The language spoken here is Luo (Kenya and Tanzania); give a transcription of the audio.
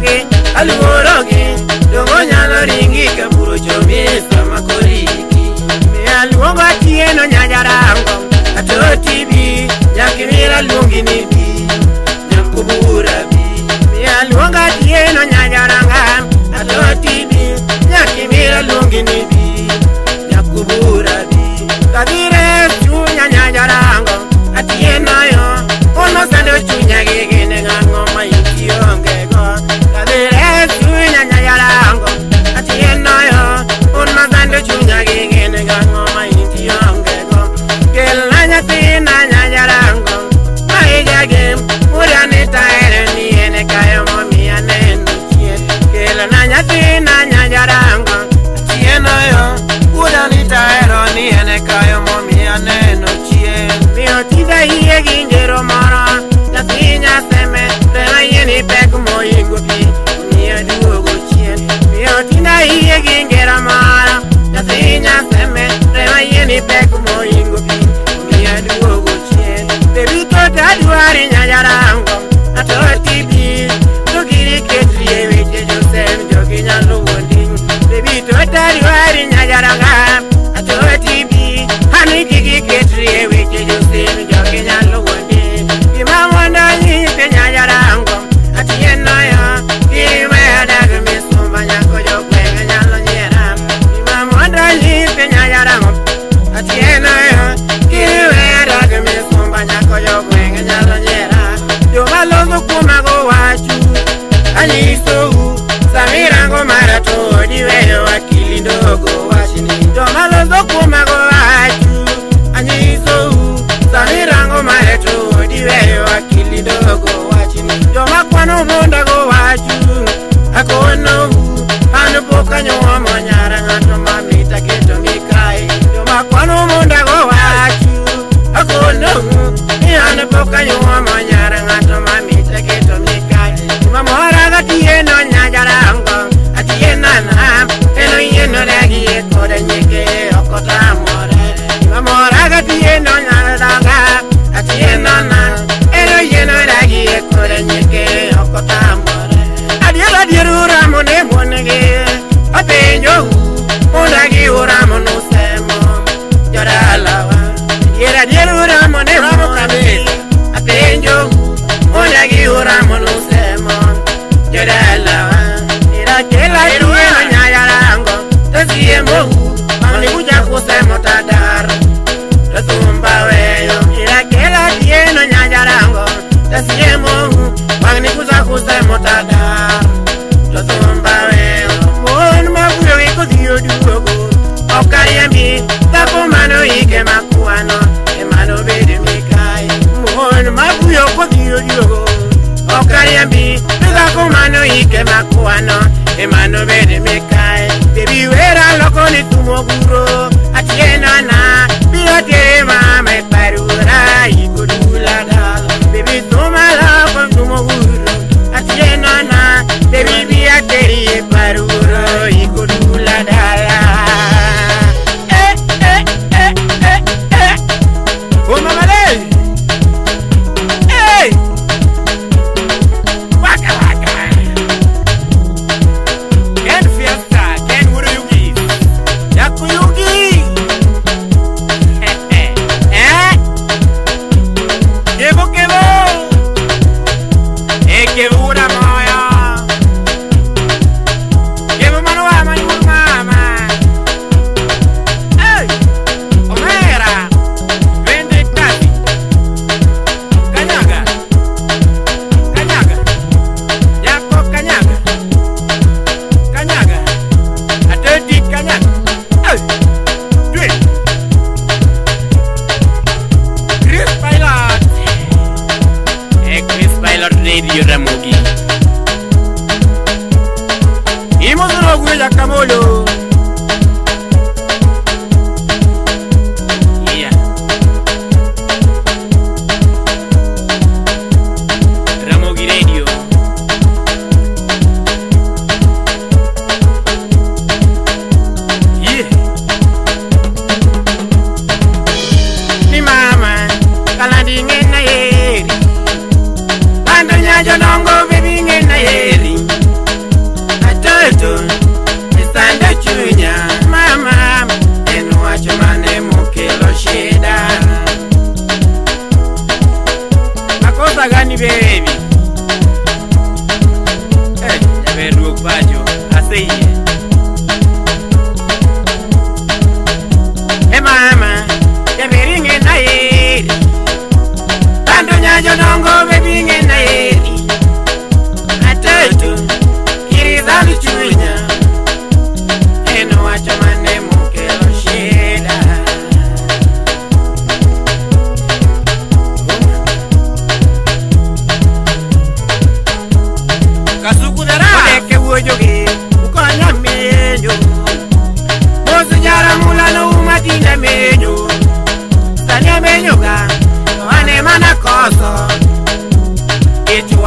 kayogi aluorogi dongo nyalo ringi kaburo chomi sama koriki Mialuongo Atieno nyajarango atoti bi nyakimira luongi ni bi nyakubura bi Mialuongo Atieno nyajaranga atoti bi nyakimira luongi ni bi nyakubura bi Kadire chunya nyajarango Atieno yo ono sando chunya gigene ng'ang'o ma intionge go Kadire chunya nyajarango Atieno yo ono sando chunya gigene ng'ang'o ma intionge go Kelna nyathina nyajarango ma ijage muriani taere ni ene kayo momiya neno chien Kelna nyathina nyajarango Atieno yo muriani taero ni ene kayo momiya neno chien Miyo tida iye gi ngero moro nyathi nyaseme rema yie ni pek moingo pi miyo duogo chien Miyo tinda iye gi ngero moro nyathi nyaseme rema yie ni pek moingo pi miyo duogo chien Baby tota dwari nyajarango atoti bi to giri ketri e weche josem jogi nyalo wuondi Baby tota dwari nyajaranga atoti bi hani kiki ketri e weche josem jogi nyalo wuondi Gima mondo nyise nyajarango Atieno yo kiweya dag misumba nyako jogweng' nyalo nyiera Gima mondo nyise nyajarango Atieno yo kiweya dag misumba nyako jogweng' nyalo nyiera Joma loso kuomago wachu anyisou samirango mara to odiweyo akili ndogo wachni Joma loso kuomago wachu anyisou samirango mara to odiweyo akili ndogo wachni Joma kwano mondago wachu akonou an pok anyuomo nyara ng'ato mamita keto mikayi Joma kwano mondago wachu akonou ni an pok anyuomo nyara ng'ato mamita keto mikayi Gima mora gatieno nyajarango Atieno na eno yieno dagie kode nyike ok otamore Gima mora gatieno nyajaranga Atieno na eno yieno dagie kode nyike ok otamore Adier adier uramo ne mon-gi apenjou mondagi uramo nusemo jodalawa Adier adier uramo ne mon-gi apenjou mondagi uramo nusemo jodalawa Irakela Atieno nyajarango to siemou wang'ni kuchako semo tadar to thumba weyo Irakela Atieno nyajarango to siemou wang'ni kuchako semo tadar to thumba weyo Mon mabuyo gi kodhi oduogo ok ariembi dhako mano ike makwano ema nobed mikayi Mon mabuyo kodhi oduogo ok ariembi dhako mano ike makwano ema nobed mikayi Baby wera loko ni thumo guro Atieno na biro tere mama e parura ikodula dala Baby thuma loko thumo guro Atieno na baby bi ateri e parura ikodula dala Eh eh eh eh eh Oh mama le Hey Waka waka Ken Fiesta, Ken Wuruyugi Yakuyugi Eh Kevo kevo Eh kevo ura moya Kevo mano manu mama Hey Omera Vende tati Kanyaga Kanyaga Yako kanyaga Kanyaga Ateti kanyaga Hey Dwe Chris Pilot Eh Chris Pilot Radio Ramogi Imosono gwe Kamolo Yeah Ramogi Radio Yeah Ni mama kalandi ngena yeri Ando nyajo nongo baby ngena yeri